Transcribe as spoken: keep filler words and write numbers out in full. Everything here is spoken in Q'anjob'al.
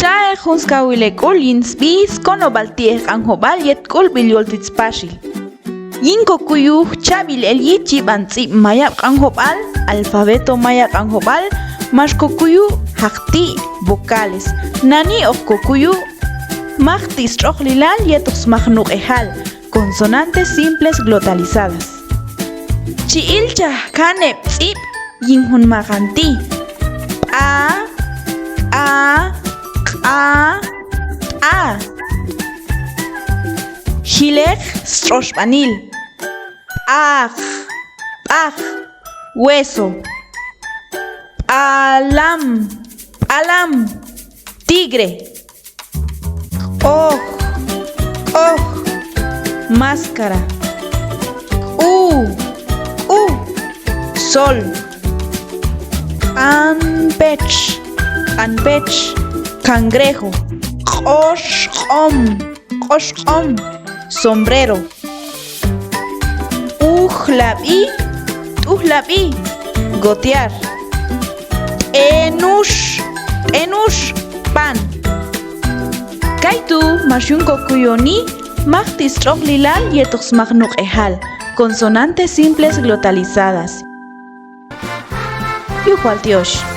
Txajej jun skawil hek'ul yin sb'i skonob'al ti'ej Q'anjob'al yet K'ulb'il Yol Twitz Paxil. Yin kokuyuj chab'il el yich yib'an tz'ib' mayab' Q'anjob'al, alfabeto maya Q'anjob'al, max kokuyu' jaqti' vocales. Nani hoq kokuyu' maqti' stx'oqlilal yetoq smaqnuq'ejal, consonantes simples glotalizadas. Chi ilchaj kaneb' tz'ib' yin jun maqan ti'. B'a, k'a, q'a, t'a. Jilej stx'oxb'anil. B'aq, b'aq, hueso. B'alam, b'alam, tigre. K'oj, k'oj, máscara. K'u, k'u, sol. Q'anpetx, q'anpetx, cangrejo. Q'oxq'om, q'oxq'om, sombrero. T'ujlab'i, t'ujlab'i, gotear. T'enux, t'enux, pan. Kaytu' max yun kokuyoni maqti' stx'oqlilal yetoq smaqnuq'ejal, consonantes simples glotalizadas. Yuj wal tyoxh.